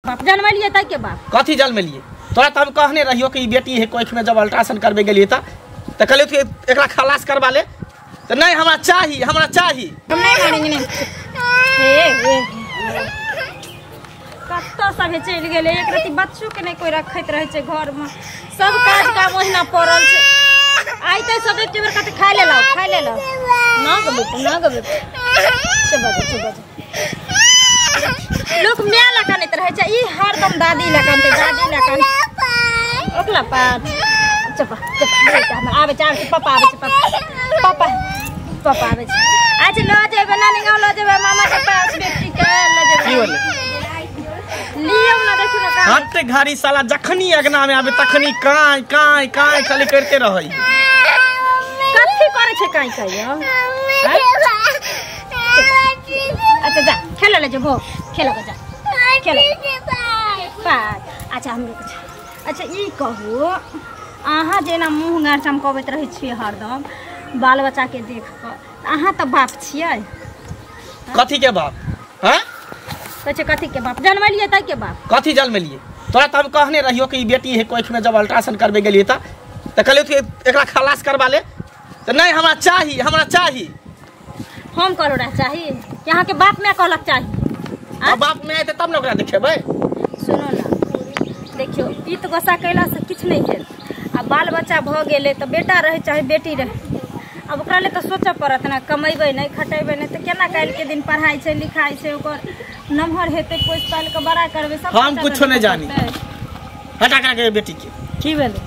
बाप जनमलियै तै के बाप कथी जनमलियै तोरा त हम कहने रहियो कि ई बेटी है कोख में जब अल्ट्रासाउंड करबे गेलियै त कहलियै कि एकरा खलास करवा ले त नहीं हमरा चाही हमरा चाही हम नहीं मानेंगे नहीं हे हे कत्तो सब चलि गेलै एक रति बच्चो के नहीं कोई रखैत रहै छै घर में सब काज काम ओहिना पड़ल छै आइ त सब एक बेर कते खाइ लेलौ खाइ लेलौ ना गो बेटा ना गो बेटा चुप भऽ जा चुप भऽ जा लोक my लए कानैत रहै छै ई हरदम दादी लए कानतै दादी लए कानतै ओकला पात चुप चुप बेटा हमर आबै छै आबै छै पापा आबै छै पापा पापा पापा आबै छै अच्छा लऽ जेबै नानी गाँव लऽ जेबै मामा के पास बेटी के लऽ जेबै की होलै लियौ ना देखियौ ना काम हट घड़ी साला जखनी अगना में आबे तखनी काई काई काई खाली करते रहै कथी करै छै काई काई यौ अच्छा जा खेल ले जेबो खेल के जा खेल अच्छा हम अच्छा ई कहू अहाँ जेना मुँह गार चमकबैत रहै छियै हरदम बाल बच्चा के देख कऽ अहाँ तऽ बाप छियै कथी के बाप हैं कहै छै कथी के बाप जनमलियै तै के बाप कथी जनमलियै तोरा त हम कहने रहियो कि ई बेटी है कोख में जब अल्ट्रासाउंड करबे गेलियै त कहलियै कि एकरा खलास करवा ले त नहीं हमरा चाही हमरा चाही हम कहलो रह चाही कि अहाँके बाप माय कहलक चाही आ बाप माय एतै तब ने ओकरा देखेबै सुनो ना देखियौ पीत गोसा कयलासँ किछु नहि भेल आ बाल बच्चा भऽ गेलै तऽ बेटा रहै चाहे बेटी रहै आब ओकरा लेल तऽ सोचऽ पड़त ने कमेबै नहि खटेबै नहि तऽ केना काल्हिके दिन पढ़ाइ छै लिखाइ छै ओकर नमहर हेतै पोसि पालि कऽ बड़ा करबै सब हम कुछो नहि जानी। हटा करा के बेटी के की भेलै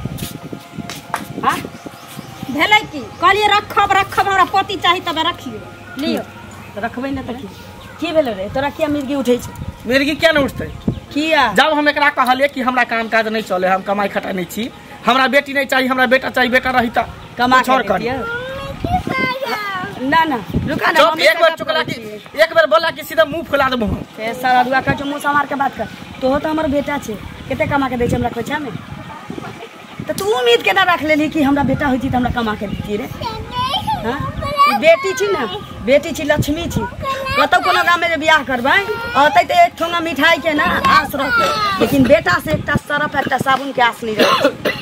हाँ भेलै की कहलियै रखब रखब हमरा पति चाही तबे रखियौ लियौ रखबै ने तऽ की की भेलै रे तोरा किया मिर्गी उठै छै मिर्गी किया नहि उठतै किया जब हम एकरा कहलियै कि हमरा काम काज नहि चले हम कमाई खटाई नहि छी हमरा बेटी नहीं चाहिए हमरा बेटा चाहिए बेटा रही त कमा कुछ और के करी देतियै। ना ना रुका ना चुप मम्मी एक से बार गप चुकला करै कि छियै। एक बार बोला कि सीधा मुंह फुला देबो हम ए सारा दुआ कहै छौ मुँह सम्हार के बात कर तोहो तऽ हमर बेटा छै कते कमा के दै छै हमरा खोइछा में तऽ तू उम्मीद केना राख लेलही कि हमरा बेटा होइती तऽ हमरा कमा के देती रे हाँ? ई बेटी छी ना बेटी छी लक्ष्मी छी कतौ कोनो गाममे जे बियाह करबै अतै तऽ एक ठोंगा मिठाई के ना आस रहतै लेकिन बेटा से एकटा सरफ एकटा साबुन के आस नहीं रहतै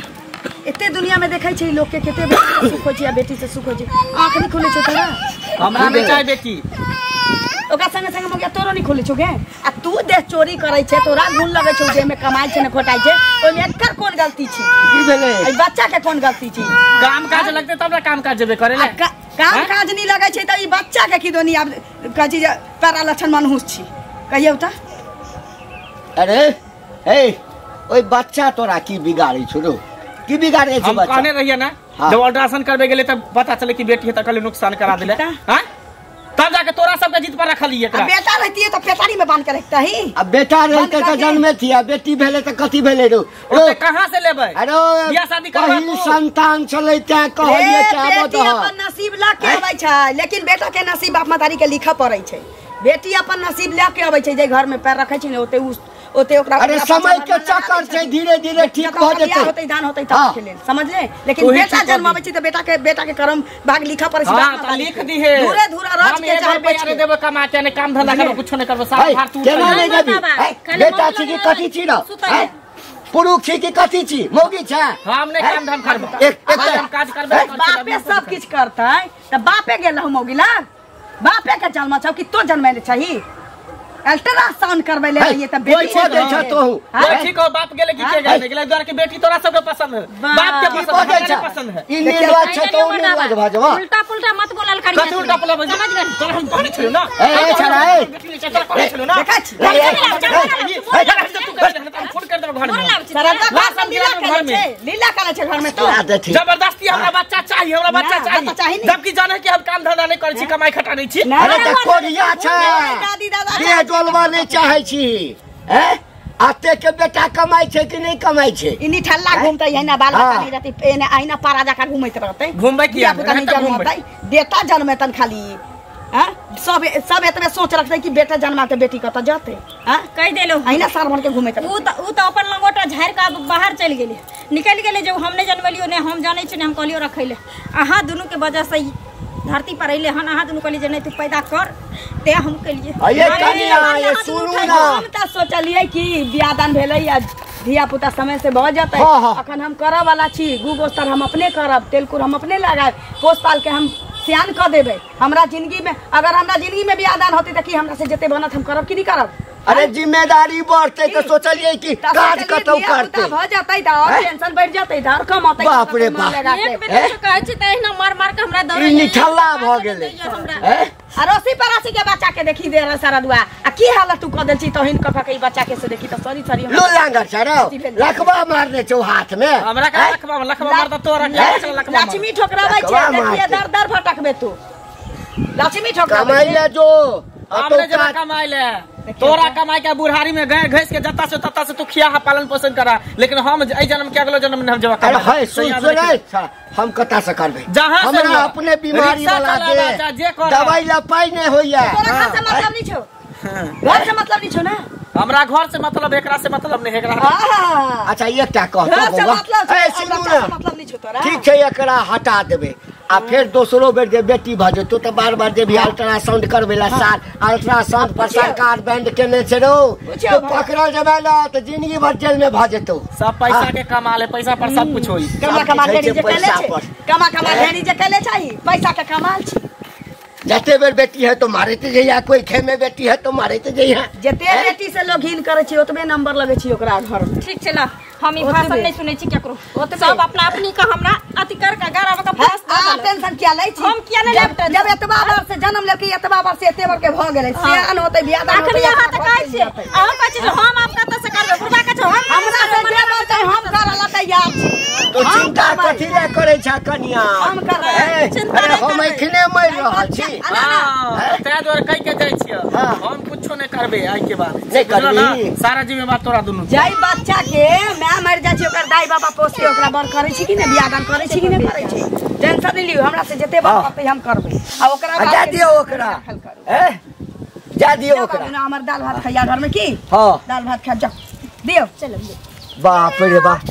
एते दुनिया में देखै छै लोक के कते बेटा से सुख होइ छै आ बेटी से सुख होइ छै आँख नहीं खुलै छै तोरा हमरा नहीं चाहिए बेटी ओकरा संगे संगे मगिया तोरो नहीं खुलै छौ गे आ तू देह चोरी करै छै तोरा गुण लगै छौ देह में कमाइ छै ने खोटाइ छै ओहिमे एकर कोन गलती छै की भेलै एहि बच्चा के कोन गलती छै काम काज लगते तब ना काम काज जेबे करे आ ले काम हैं? काज नहीं लगै छै तऽ ई बच्चा के की दोनी आब कहै छी जे पैरा लक्षण मनहूस छी कहियौ तऽ अरे हे ओहि बच्चा तोरा की बिगाड़ै छौ रौ की बिगाड़ै छौ हम बच्चा कहने रहिए ना हाँ। जब अल्ट्रासाउंड करबे गेले तब पता चले कि बेटी है त कहले नुकसान करा देले कितना? हां तब जाके तोरा सबके जीत पर रखलिए आ एकरा बेटा रहितियै तऽ पेटारी में बांध के रखतही आ बेटा रहितै बंद तऽ कर दे। जन्मे थी आ बेटी भेलै तऽ कथी भेलै रौ रौ ओते कहाँ से लेबै अरे बियाह शादी करबा पहिल तू। संतान छलै तैं कहलियै रे, कि आबऽ बेटी दहक अपन नसीब लऽ के अबै छै लेकिन बेटा के नसीब बाप महतारी के लिखऽ पड़ै छै बेटी अपन नसीब लऽ के अबै छै जे घर में पैर रखै छै ने ओते ओते ओकरा अरे ओकरा समय पाछा के भगवान लगा चक्कर दै छै छथिन। धीरे धीरे ठीक जखन भऽ ओकर बियाह जेतै होतै दान होतै हाँ। तब के लेल समझले लेकिन तोही बेटा ठीक कर जन्माबै छै तऽ बेटा के कर्म भाग लिखऽ पड़ै छै हाँ बाप त महतारी लिख के। दिहे धूरे धूरा रच हम के एक चाहे बार बेच बेचारे के। देबो कमा के ने काम धंधा करबो कुछो नहीं करबो सारा है, भार तू केना उठा नहि ले। देबी बाबा, है, खाली बेटा मम्मी छी कि लग कथी छी रौ सुतल है? पुरुष छी कि कथी छी मौगी छै हम नहीं काम धाम करबो एक एक हम काज करबे है, नहीं करबै। बापे सब किछु करतै तऽ बापे गेल रहौ मौगी लग बापे के जन्म छौ कि तो जन्मैले छही अल्ट्रासाउंड करबै ले है, रहियै तऽ कोइ बेटी बजै भऽ छ गेल। तोहू हाँ? कोई ठीक हो बाप गेले कि के गेले गेले द्वार के बेटी तोरा सबके पसंद है बाप के की पसंद है बजै हमरा छ नहीं पसंद है ई निर्लज छ तो निर्लज भऽ जेबऽ उल्टा पुल्टा मत बोलल करियै कथी उल्टा पुल्टा बजै समझ गेली तोरा हम कहने छलियौ ना ए, ए, छड़ा, ए। बेटी नहीं छै, तोरा कहने छलियौ ना देखै छी ए, ए, ए, तू कर दे, हम फोन कर देबो घर में सरदा लाश घर में हम लीला गिरा देबो घर करै छै में लीला करै छै घर में तो तोरा देथिन जबरदस्ती हमरा बच्चा चाहिए हमरा बच्चा ना, चाहिए बच्चा चाही नहीं। जबकि जाने कि हम काम धंधा नहीं करै छी कमाई खटा नहीं छी ना, अरे तऽ कोरिया छै दादी दादा देह डोलबा नहि चाहै छी हैं अते के बेटा कमाइ छै कि नहि कमाइ छै ई निठल्ला घूमतै एहिना बाल बच्चा हाँ। नहीं रहतै एने अहिना पारा जकाँ घूमैत रहतै घूमबै किया? धियापुता नहीं रहतै घूमबै। जन्मतै बेटा जन्मेतन खाली हाँ सब सब एतबे सोच रखतै कि बेटा जन्माते बेटी कतऽ जतै हाँ कहि देलहुँ अहिना साल भर के घूमैत उ रहतै तऽ उ तऽ अपन लंगोटा झाड़ि कऽ आब बाहर चलि गेलै निकलि गेलै जे हम नहि जनमेलियो नहि हम जानै छी नहि हम कहलियो रखै ले अहाँ दुनूके वजहसँ ई धरती पर अइले हन अहाँ दुनू कहलियै जे नहि तू पैदा कर ते हम केलियै। अये कनिया ये सुनू ना, हम त सोचलियै कि बियाह दान भेलै आ धिया पुता समय से भऽ जेतै। अखन हम करऽ वाला छी, गू गोस्तर हम अपने करब, तेल कुर हम अपने लगायब, पोस पाल के हम सियान कऽ देबै। हमरा जिंदगी में अगर हमरा जिंदगी में बियाह दान होतै त की हमरा से जते बनत हम करब कि नहीं करब? अरे जिम्मेदारी बढ़ते तो सोचलिए कि काज कतौ करते भ जतै त और टेंशन बढ़ जतै त और कम होतै। बाप रे बाप, एक बेर तो कहै छी त एहिना मार मार के हमरा दौड़ै ई निठल्ला भ गेलै। अरोसी पड़ोसी के बच्चा के देखी दे सारा दुआ आ की हालत तू क देल छी तहिन क क के ई बच्चा के से देखी त सॉरी सॉरी लो लांगर छरो लखबा मारने छौ हाथ में। हमरा का लखबा लखबा मार त तोरा के लखबा लक्ष्मी ठोकराबै छै देखिए दर दर भटकबे तू लक्ष्मी ठोकराबै कमाइले जो हमरे जमा कमाइले तोरा कमाई के बुढ़ारी में गैर घैस के जत्ता से तत्ता से तू खिया पालन पोषण करा, लेकिन हम एई जन्म के अगलो जन्म में हम जमा अरे है सुन सुन हम कता से करबे जहां से हमरा अपने बीमारी वाला दे दवाई ला पाई नहीं होइया। तोरा घर से मतलब नहीं छौ, घर से मतलब नहीं छौ ना हमरा घर से मतलब एकरा से मतलब नहीं एकरा। अच्छा एकटा कह तो ए सुनू ना मतलब नहीं छौ तोरा, ठीक छै एकरा हटा देबे आ फिर दोसरो बेर जे बेटी भ जेतौ त बार बार जे भी अल्ट्रासाउंड करबे ला साल अल्ट्रासाउंड पर सरकार बैंड केने छै रौ तो पकड़ल जेबै ना त जिंदगी भर जेल में भ जेतौ। सब पैसा के कमाल है, पैसा पर सब कुछ होई। कमा कमा ढेरी जे केले छै, कमा कमा ढेरी जे केले छै, पैसा के कमाल छै। जते बेर बेटी है तो मारते जइया, कोई खे में बेटी है तो मारते जइया। जते बेटी से लोग घिन करे छै ओतबे नंबर लगे छै ओकरा घर में। ठीक छै ल हम ई भाषण नहीं सुनै छी केकरो, सब अपना अपनी का हमरा अति कर के घर आब के फास आ टेंशन किया लै छी? हम किया नहीं लेब टेंशन? जब एतबा बार से जन्म लेलकै एतबा बार से एते बार के भ गेलै सियान होतै बियाह दान होतै। अखनी अहाँ त कहै छी अहाँ कहै छी हम आप कत से करबै, बुढ़बा कहै छै हम हमरा से जे बोलतै हम करऽ ला तैयार छी। तो चिंता कथी ले करै छ कनिया? हम करबै चिंता अरे हम एखने मरि रहल छी। हां तै दुआरे कहि के जाइ छियै हम कुछो नहीं करबै आइ के बाद नहीं करबी, सारा जिम्मेवार तोरा दुनू। जाई बच्चा के my मर जाइ छै ओकर दाई बाबा पोस के ओकरा बड़ करै छै कि नै, बियाह दान करै छै कि नै करै छै, टेंशन नहीं लियौ। हमरा से जते बात होतै हम करबै आ ओकरा बाद जा दियौ ओकरा, ए जा दियौ ओकरा। हमर दाल भात खैया घर में की? हां दाल भात खा जाओ दियौ चलो। बाप रे बाप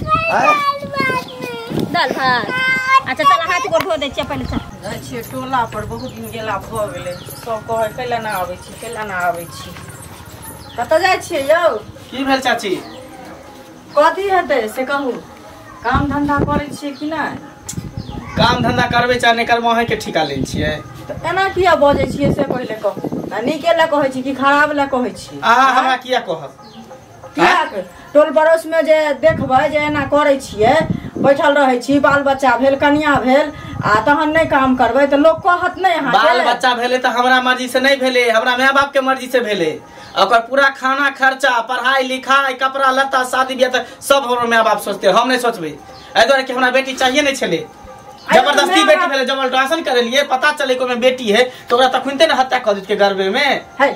दाल भात अच्छा चल हाथ गोड़ धो दै छियै पहिले। चल जाइ छियै टोला पर, बहुत दिन गेला भऽ गेलै, सब कहै कैला ना आबै छी कैला ना आबै छी। कतऽ जाइ छियै यौ? की भेल चाची? कथी हेतै से कहू, काम धंधा करै छियै कि नहि? काम धंधा करबै चाहे नहि करबै अहाँके ठिका लै छियै। तऽ एना किया बजै छियै से पहिले कहू, आ नीके लए कहै छी कि खराब लए कहै छी? अहाँ हमरा किया कहब? किया टोल पड़ोस में जे देखबै जे एना करै छियै, बैठल रहै छी, बाल बच्चा भेल कनिया भेल आ तहन नहि काम करबै तऽ लोक कहत नहि अहाँके? बाल बच्चा भेलै तऽ हमरा मर्जी से नहि भेलै, हमरा माय बाप के मर्जी से भेलै। ओकर पूरा खाना खर्चा पढ़ाई लिखाई कपड़ा लत्ता शादी बियाह तक सब हमर माय बाप सोचते, हम नहीं सोचबै। एहि दुआरे कि हमरा बेटी चाहिए नहीं छलै, जबरदस्ती बेटी भेलै। जब अल्ट्रासाउंड करेलिए पता चले कि ओहिमे बेटी है तो ओकरा तखनते ने हत्या कऽ देतकै गर्भे में,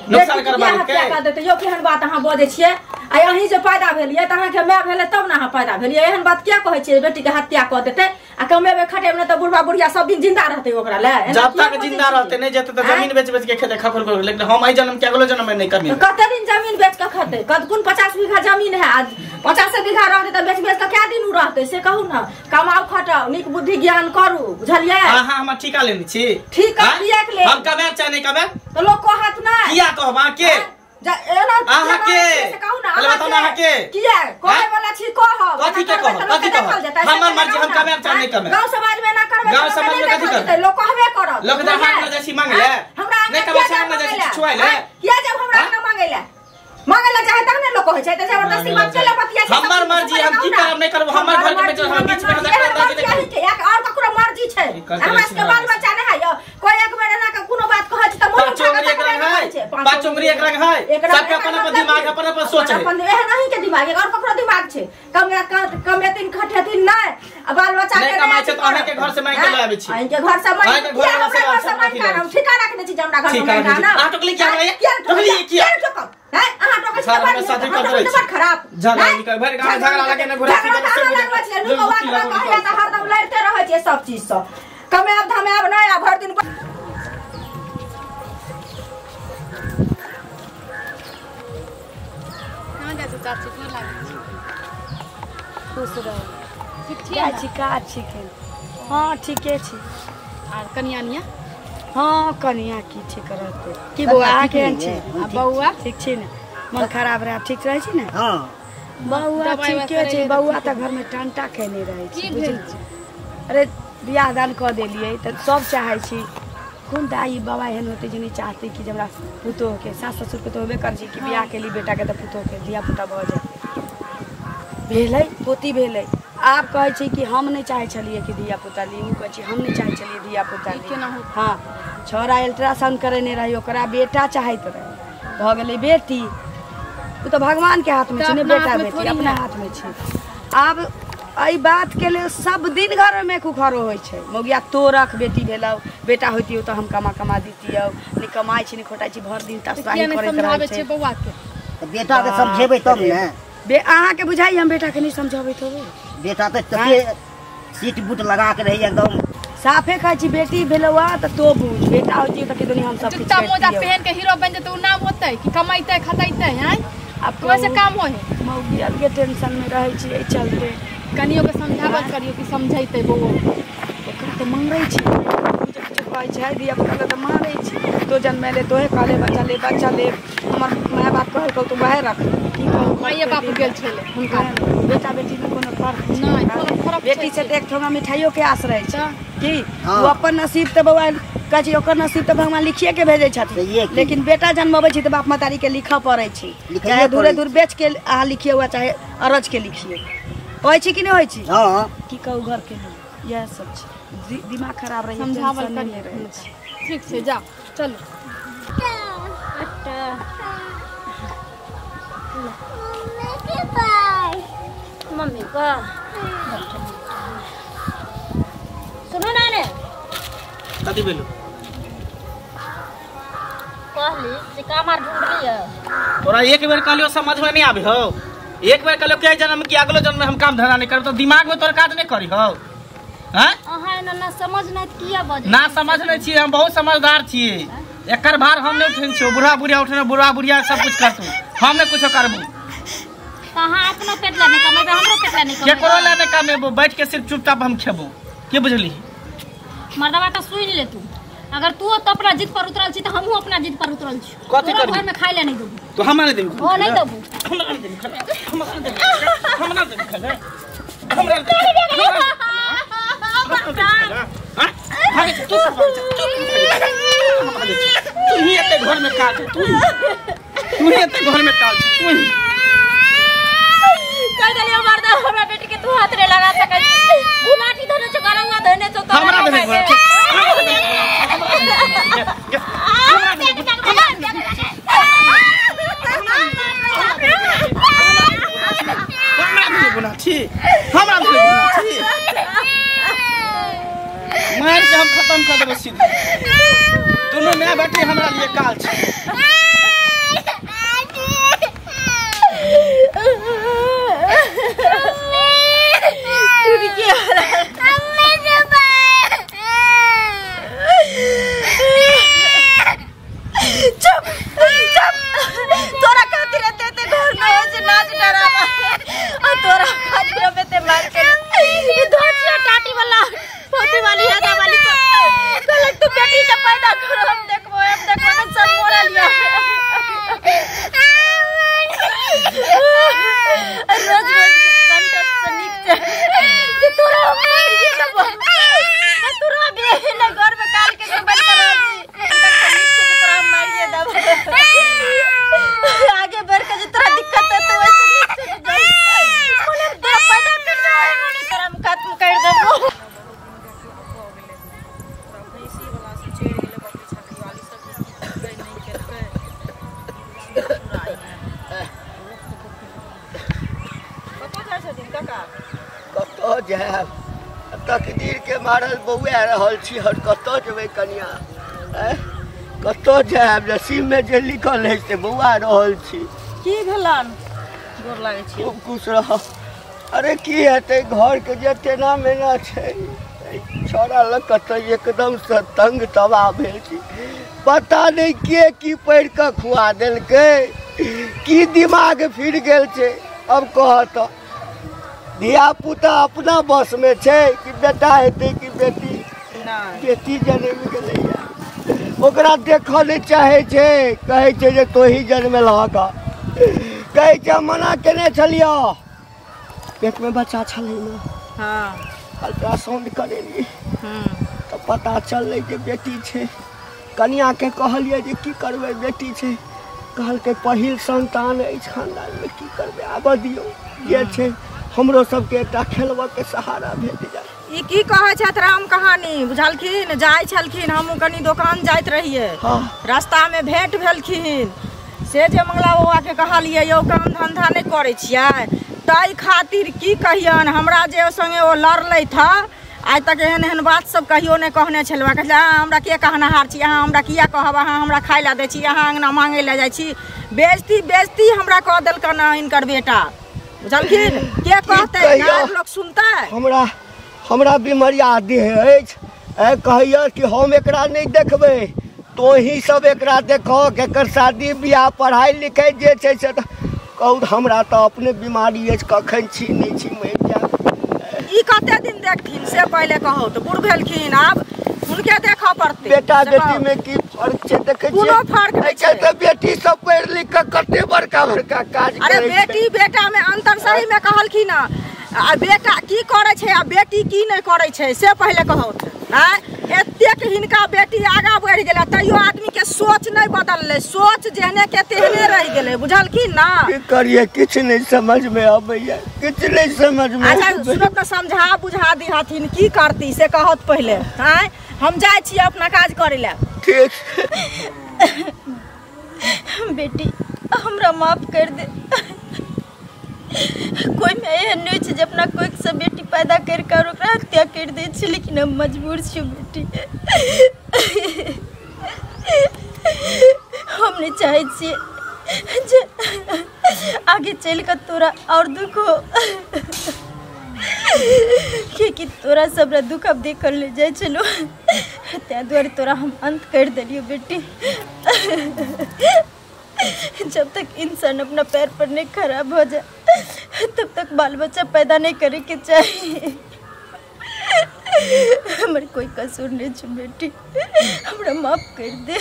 नुकसान करबा देतकै। यौ केहन बात अहाँ बजै छियै? आ अहीं जे पैदा भेलियै तऽ अहाँके माय भेलै तब ने अहाँ पैदा भेलियै, एहन बात किया कहै छियै बेटी के हत्या कऽ देतै? आ कमेबै खटेबै नहि तऽ बुढ़बा बुढ़िया सब दिन जिंदा रहतै ओकरा लए? जब तक जिंदा रहतै नहि जेतै तऽ जमीन बेच बेच के खेतै खखोर खखोर, लेकिन हम एहि जन्म के अगलो जन्म में नहि कमेबै। कते दिन जमीन बेच के खेतै? कतकुन 50 बीघा जमीन है, आज 50 बीघा रहतै तऽ बेच बेच के कै दिन उ रहतै से कहू ने? कमाउ खटाउ, नीक बुद्धि ज्ञान करू, बुझलियै? अहाँ हमर ठीका लेने छी? ठीका किया ले? हम कमाएब चाहे नहि कमाएब तऽ लोक कहत नहि। किया कहब अहाँके? गाँव समाज में ना करबै गाँव समाज में कथी करबै? लोक कहबे करत। लोक दरबार में जाइ छी मांगे ले, हमरा नहि कमाइ छै हमरा जाइ छी छुआइ ले। किया जब हमरा ना मांगे ले, मांगे ले चाहे तब ने लोक कहै छै। त जबरदस्ती बात चले बतिया छै। हमर मर्जी, हम की करब नहि करब, हमर घर के बेटा हम बीच में दखल अंदाजी नहि करी। और ककरो मर्जी छै? हमरा सबके बाल बच्चा नहि है यौ, कोई एक बेर एना के कोनो बात कहै छै त मोन पाँच उंगली एक रंग है, पाँच उंगली एक रंग है, सबके अपन अपन दिमाग अपन अपन सोच है। अपन एहन अहीं के दिमाग और ककरो दिमाग छै? कमेथिन खटेथिन नहि आ बाल बच्चा के नहि कमाइ छै त अहाँ के घर से मांगि के लऽ आबै छी। अहीं के घर से मांगि के हमरा घर से मांगि के हम ठिका रखने छी जे हमरा घर से मांगि के आनब। अहाँ टोकली किया हमरा? टोकली किया? हैं अहाँ टोकै छी त बड़ खराब झगड़ा निकल भरि गांव झगड़ा लगे ने घुरा फिर से हरदम लड़ते रहै छै सब चीज सँ। कमाएब धमाएब नहि आ भरि दिन चाची गोर लागै छी। खुश रहू। ठीक छी? का छी? हां ठीके छी। आर कनिया निया? हाँ कनिया की ठीक रहते की बौआ अहाँ केहन छी आ बौआ ठीक छी ने मन खराब रहे ठीक रहै छी ने हाँ बौआ ठीके छै बौआ तऽ घर में टंटा खेने रहै छै बुझल अरे बियाह दान कऽ देलियै तऽ सब चाहै छी कोन दाई बाबा एहन होते जे नहीं चाहते कि हमरा पुतोह के सास ससुर के तो होबे कर छी कि बियाह के लिए बेटा के तऽ पुतोह के धिया पुता भऽ जाए भेलै पोती भेलै आब कहै छै कि हम नहीं चाहै छलियै कि धिया पुता ली ओ कहै छै हम नहीं चाहै छलियै धिया पुता ली हाँ छौड़ा अल्ट्रासाउंड करेने रही ओकरा बेटा चाहैत रहे भऽ गेलै बेटी ओ तऽ भगवान के हाथ में छै ने बेटा बेटी अपना हाथ में छै आब एहि बात के लेल सब दिन घर में कुखरो होइ छै मौगिया तोरख बेटी भेलौ बेटा होइतियौ तऽ हम कमा कमा दितियौ नहि कमाइ छी नहि खोटाइ छी भरि दिन तसबाही करैत रहै छै बौआ के तऽ बेटा के समझेबै तब ने बे अहाँ के बुझाइ हम बेटा के नहीं समझाबैत होबै बेटा तऽ तते सीट बूट लगा के रहै एकदम साफे कहै छी बेटी भेलौआ तऽ तो बुझ बेटा होइतियौ तऽ किदनी हम सब किछु जूता मोजा पहन के हीरो बन जेतै उ नाम होतै कि कमाइतै खतैतै हैं आब वैसे काम होय है मौगी अलगे टेंशन में रहै छी एहि चलते कनियो के समझावल करियो कि समझैतै बौआ ओकरा तऽ मारै छी किछु कहै छै धिया पुता तऽ मारै छी तो जन्मेले तोहे कहले बच्चा ले हमर माय बाप कहलकौ तो वएह रख की कहू माइए बाप गेल छलै हुनका बेटा बेटी में कोनो फर्क नहि कोनो फर्क बेटी से तऽ एक ठोंगा मिठाइयो के आस रहै छै की ओ अपन नसीब तऽ बौआ कहै छै ओकर नसीब तऽ भगवान लिखिए के भेजै छथिन लेकिन बेटा जन्मबै छै तऽ बाप महतारी के लिखऽ पड़ै छै चाहे दूरे दूर बेच के अहाँ लिखिए वा चाहे अरज के लिखिए होइ छै कि नहि होइ छै हाँ की कहू घर के लिए इएह सब छै दिमाग खराब रहै समझावल करियो ठीक छै जाओ चलू मम्मी का सुनो ना ने कथी भेलो कहली से काम आर ढूंढली है तोरा एक बेर कहलियो समझ में नहीं आबे हो एक बेर कहलियो के जन्म की अगलो जन्म में हम काम धंधा नहीं करब तो दिमाग में तोर काज नहीं करी हो हैं अहाँ एना ना समझ नहीं किया बजे ना समझ नहीं छियै हम बहुत समझदार छियै एकर भार हम नहीं उठेने छियै बूढ़ा बुढ़िया उठेने बूढ़ा बुढ़िया सब कुछ करतू हम नहीं कुछो करबू अहाँ अपनो पेट ला नहीं कमेबे हमरो पेट ला नहीं कमेबे केकरो ला नहीं कमेबो बैठ के सिर्फ चुपचाप हम खेबो के बुझली मर्दवा तो सुन ले तू अगर तू तो अपना जिद पर उतरल छी त हमहू अपना जिद पर उतरल छी कथी करबी घर में खाइ ले नहीं देबू तो हमरा नहीं देबू ओ नहीं देबू हमरा नहीं देबू हमरा नहीं देबू हमरा नहीं देबू हमरा नहीं हां भागे तू तू ही एते घर में काज तू ही एते घर में काज तू ही कह देलियो मर्दा हमरा बेटी के तू हाथ रे लगा सकै छी गुलाटी धने छौ गरौआ धने छौ तोरा हमरा देने हमरा गुना छी हमरा गुना छी मार के हम खत्म कर देबै सीधे दोनों माय बेटी हमरा लिए काल छै चुप चुप तोरा खातिर एते एते घर में होइ छै नाच डरावा आ तोरा खातिर हम एते मार के ई धोचिया टाटी वाला पोती वाली हदा वाली कहलक तू बेटी के पैदा करो हम देखबो तऽ सब मोरा लिया रोज रोज के कंटेंट से नीक छै जे तोरा हम मारिए देबो तोरा बे ने घर में काल के बैठ कर तोरा हम मारिए देबो आगे बढ़ के जे तोरा दिक्कत है तो वैसे नीक छै मोने तोरा पैदा कर दे मोने तोरा हम खत्म कर देबो कतऽ जायब तकदीर के मारल बौआ रहल छी हर कतऽ जेबै कनिया कतऽ जायब नसीब में जे लिखल है से बौआ रहल छी की भेलन गोर लागै छी खूब खुश रह अरे की हेतै घर के जे तेना मेना छै छौड़ा लग कतऽ एकदम से तंग तबाह भेल छी पता नहीं के की पढ़ि कऽ खुआ देलकै की दिमाग फिर गेल छै अब कह तऽ धिया पुता अपना बस में छै कि बेटा हेतै कि बेटी बेटी जनमि गेलैया ओकरा देखऽ नहि चाहै छै, कहै छै जे तोही जन्मेलहक। कहै छै मना केने छलियौ, पेटमे बच्चा छलै ने। हाँ। अल्ट्रासाउंड करेलियै तऽ पता चललै जे बेटी छै। कनियाके कहलियै जे की करबै, बेटी छै। कहलकै पहिल संतान अछि खानदानमे, की करबै, आबऽ दियौ, जे छै हमरो सबके एकटा खेलबऽके सहारा भेट जाय। ई की कहै छथि राम कहानी बुझलखिन। जाइ छलखिन, हमहूँ कनि दोकान जाइत रहियै, रास्तामे भेंट भेलखिन। से जे मंगला बाबाके कहलियै यौ काम धन्धा नहि करै छियै, ताहि खातिर की कहियन, हमरा जे संगे ओ लड़लथि हँ आइ तक एहन एहन बात सब कहियो नहि कहने छलहुँ। कहै अहाँ हमरा के कहनहार छी, अहाँ हमरा किया कहब, अहाँ हमरा खाय लए दै छी, अहाँ अङ्गना मांगै लए जाइ छी। बेजती बेजती हमरा कऽ देलकन हिनकर बेटा, बुझलखिन। के कहतै, लोक सुनतै? हमरा हमरा बीमारिया देह अछि, कहैया कि हम एकरा नहि देखबै, तोही सब एकरा देखहक, एकर शादी बियाह पढ़ाइ लिखाइ जे छै से कहू। हमरा तऽ अपने बीमारी अछि, कखन छी नहि छी मरि जायब। ई कते दिन देखथिन से पहिले कहू, तऽ बूढ़ भेलखिन, आब हुनके देखऽ पड़तै। बेटा बेटी में की फर्क छै देखै छियै? कोनो फर्क नहि छै। तऽ बेटी सब पढ़ि लिख कऽ कते बड़का बड़का काज करै छै। अरे बेटी बेटा में अंतर सही में कहलखिन। आ बेटा की करै छै आ बेटी की नहि करै छै से पहिले कहू। आँय, एतेक हिनका बेटी आगाँ बढ़ि गेलै तैयो आदमी के सोच नहि बदललै, सोच जेहने के तेहने रहि गेलै, बुझलखिन ना। की करियै, किछु नहि समझमे अबैया, किछु नहि समझमे। अच्छा सुनत तऽ समझा बुझा दिहथिन, की करती से कहत पहिले। आँय, हम जाइ छियै अपना काज करै लए। ठीक। बेटी हमरा माफ कर दे, कोई में एहन नहीं छै जे अपना कोख से बेटी पैदा कर कर ओकरा हत्या कर दै छै, लेकिन हम मजबूर छी बेटी। हम नहीं चाहै छियै जे आगे चलि कऽ तोरा और दुख हो, कियाकि तोरा सबरा दुख अब देखल ले जाइ छलौ, ताहि दुआरे तोरा हम अंत कर देलियौ बेटी। जब तक इंसान अपना पैर पर नहीं खड़ा हो जाए तब तक बाल बच्चा पैदा नहीं करे के चाहिए। हमारे कोई कसूर नहीं छे बेटी, हमरा माफ कर दे।